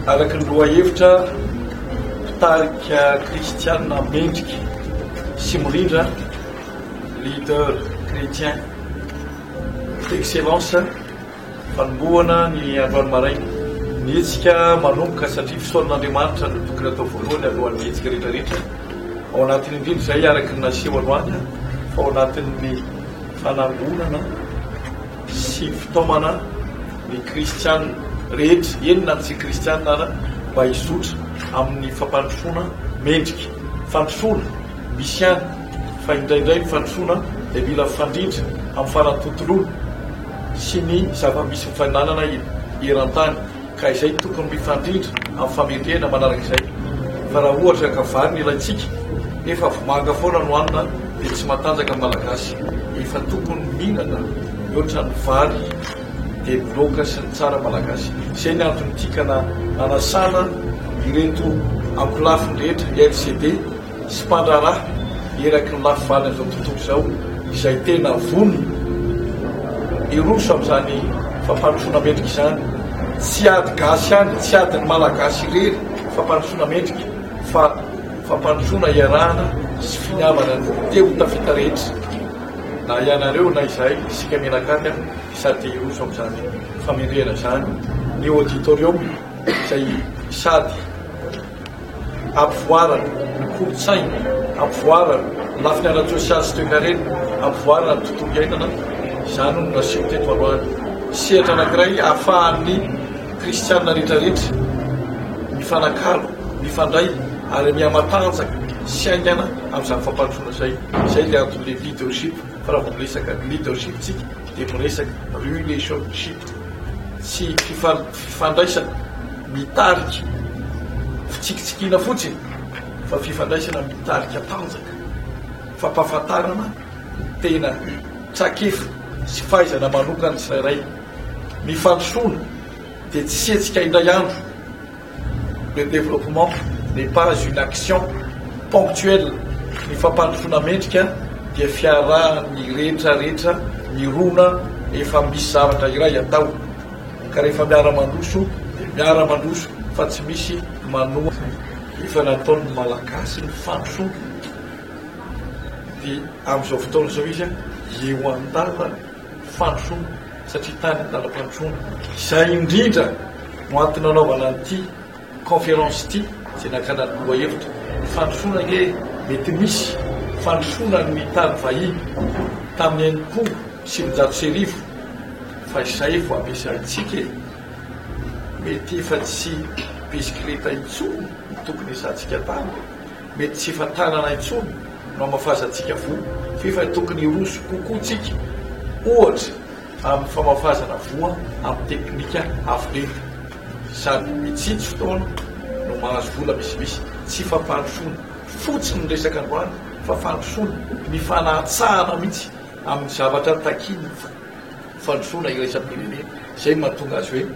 Araka ny lohahevitra, mpitarika kristiana mendrika sy mirindra, leader chrétien d'excellence, fanombohana ny androany maraina. Ny hetsika manomboka satria fisaoran'Andriamanitra no tokony atao voalohany alohan'ny hetsika rehetra rehetra. Ao anatiny indrindra izay araka ny naseho androany fa ao anatin'ny fanangonana sy fitaomana ny kristiana rehetra, eny na ny tsy kristiana ara, mba hizotra amin'ny fampandrosoana mendrika. Fandrosoana, misy ihany, fa indraindray ny fandrosoana dia mila mifandrindra amin'ny farantontoloana sy ny zava-misy mifaninanana eran-tany, ka izay tokony mifandrindra amin'ny fametrehana manaraka izay. Fa raha ohatra ka vary no ilaintsika nefa vomanga foana no hanina dia tsy matanjaka ny Malagasy. Efa tokony mihinana mihoatra ny vary dia ny laoka sy ny tsara Malagasy. Izay ny antony tikana nanasana ireto ankolafiny rehetra, LCD, sy mpandraharaha eraky ny lafy valin'izao tontolo izao izay tena vonona hiroso amin'izany fampandrosoana mendrika izany. Tsy ady gasy ihany, tsy adin'ny Malagasy irery fampandrosoana mendrika fa fampandrosoana iarahana sy finiavana ny te ho tafita rehetra na ianareo na izahay isika mianakavy sady te hiroso amin'izany famendrehana izany ny auditorium izay sady Ampivoarana ny kolontsaina, ampivoarana ny lafiny ara-tsosialy sy toekarena, ampivoarana ny tontolo iainana, izany no naseho teto androany. Sehatra anankiray ahafahan'ny kristiana rehetrarehetra mifanakalo, mifandray ary mihamatanjaka sy haingana amin'izany fampandrosoana izay. Izay ilay anton'ilay leadership, fa raha vao miresaka leadership isika dia miresaka relationship. Tsy fifandraisana mitarika fitsikitsikiana fotsiny fa fifandraisana mitarika tanjaka, fampahafantarana ny tena traikefa sy fahaizana manokan'ny tsirairay. Ny fandrosoana dia tsy hetsika indray andro. Le développement n'est pas une action ponctuelle, ny fampandrosoana mendrika dia fiarahan'ny rehetra rehetra mirona efa misy zavatra iray atao ka rehefa miara-mandroso dia miara-mandroso fa tsy misy manohana. Efa nataon'ny Malagasy ny fandrosoana dia amin'izao fotoana izao izy eo an-dalana fandrosoana satria tany an-dalam-pandrosoana. Izay indrindra no antony nanaovana an'ity conférence ity izay nakana ny lohahevitra. Ny fandrosoana ange mety misy fandrosoana ny tany vahiny tamin'ny 1960 fa izay vao ampiasaintsika e! Mety efa tsy bisikileta intsony no tokony ezahantsika tany e! Mety tsy efa tanana intsony no hamafazantsika voa fa efa tokony hiroso kokoa tsika ohatra amin'ny famafazana voa amin'ny teknika avo lenta sady mitsitsy fotoana no mahazo vola misimisy. Tsy fampandrosoana fotsiny ny resaka androany fa fandrosoana mifanatsahana mihitsy amin'ny zavatra takian'ny fandrosoana iraisam-pirenena. Izay no mahatonga azy hoe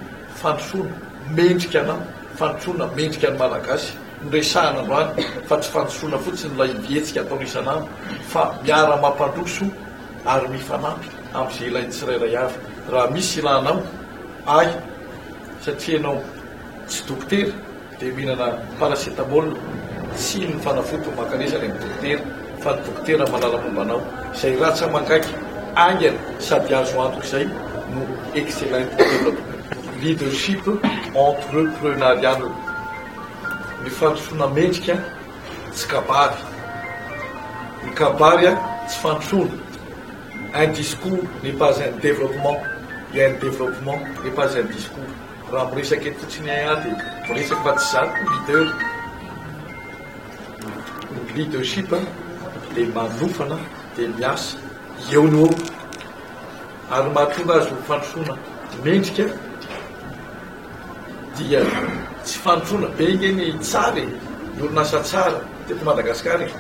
fandrosoana mendrika anao, fandrosoana mendrika ny Malagasy. No resahana androany fa tsy fandrosoana fotsiny ilay hetsika ataona isan'andro fa miara-mampandroso ary mifanampy amin'izay ilain'ny tsirairay avy. Raha misy ilanao ahy satria ianao tsy dokotera dia mihinana paracetamol, tsy ny fanafody no mankanesa any amin'ny dokotera fa ny dokotera mahalala momba anao. Izay ratsa-mangaika haingana sady azo antoka izay no excellent development. Leadership entrepreneurial. Ny fandrosoana mendrika tsy kabary. Ny kabary tsy fandrosoana. Un discours n'est pas un développement et un développement n'est pas un discours. Raha miresaka eto fotsiny aho dia miresaka fa tsy izaho no leader. Ny leadership dia manofana dia miasa eo no eo ary mahatonga azy ho fandrosoana mendrika. Dia tsy fandrosoana be nge ny tsara e, ny orinasa tsara teto Madagasikara e,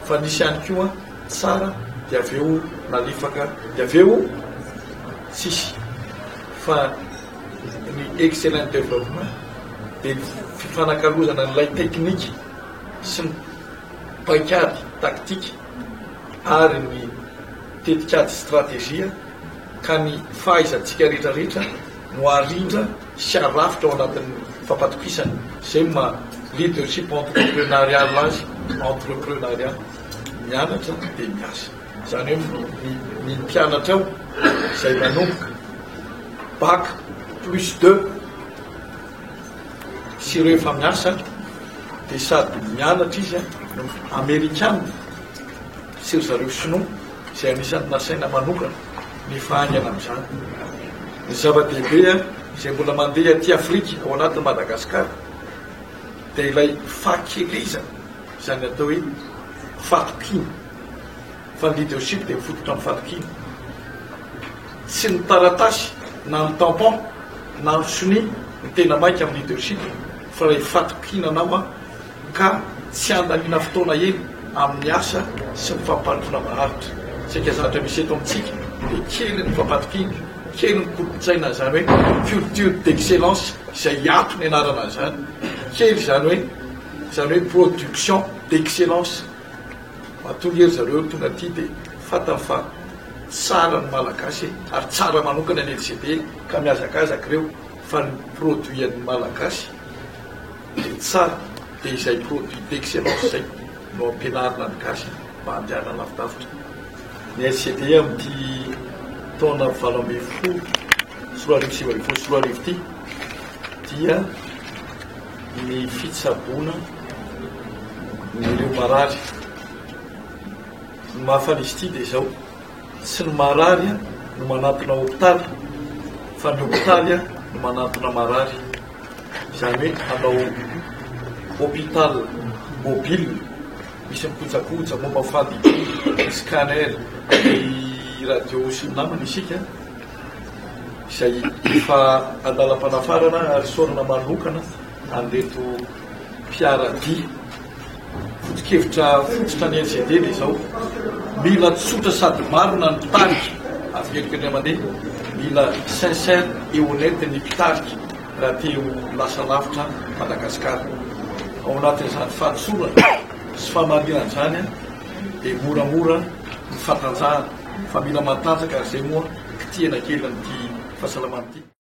fa nisy ihany koa tsara dia avy eo nalefaka dia avy eo tsisy, fa ny excellent development dia ny fifanakalozana an'ilay teknika sy ny paikady tactique ary ny tetikady stratégie ka ny fahaizantsika rehetra rehetra. no arindra sy arafitra ao anatin'ny fampatokisana. Izay no maha leadership entrepreneurial azy, entrepreneuriat, mianatra dia miasa. Izany hoe ny mpianatra ao izay manomboka bac plus deux sy ireo efa miasa dia sady mianatra izy no amerikana sy ry zareo sinoa izay anisan'ny nasaina manokana ny fahaingana amin'izany. Ny zava-dehibe izay mbola mandeha aty Afrika ao anatin'i Madagasikara dia ilay fahakelezana izany atao hoe fatokiana fa ny leadership dia mifototra amin'ny fatokiana. Tsy ny taratasy na ny tampon na ny sonia no tena maika amin'ny leadership fa ilay fatokiana anao ka tsy handaniana fotoana ela amin'ny asa sy ny fampandrosoana maharitra. Saika zavatra misy eto amintsika dia kely ny fampatokiana, kely ny kolontsaina izany hoe culture d'excellence izay ato ny anarana an'izany, kely izany hoe izany hoe production d'excellence. Matoa nge ry zareo tonga aty dia fantany fa tsara ny Malagasy ary tsara manokana ny LCD ka mihazakazaka ireo fa ny produit an'ny Malagasy dia tsara dia izay produit d'excellence izay no ampianarina ny gasy mba handehanana lavidavitra. Ny LCD amin'ity taona 2018 2019 ity dia ny fitsaboana ireo marary. Ny mahafaly izy ity dia izao, tsy ny marary no manantona hopitaly fa ny hopitaly no manantona marary. Izany hoe hanao hôpital mobile, misy ny kojakoja momba ny fandidiana, ny scanner, ny radio sy ny namany isika, izay efa andalam-panafarana ary isaorana manokana an'ireto mpiara-dia. Foto-kevitra fototra ny LCD dia izao, mila tsotra sady marina ny mpitarika, averiko indray mandeha, mila sincère et honnête ny mpitarika raha te ho lasa lavitra Madagasikara. Ao anatin'izany fahatsorana sy fahamarinana izany dia moramora ny fatanjahana fa mila matanjaka ary izay moa kitihana kely an'ity fahasalamana ity.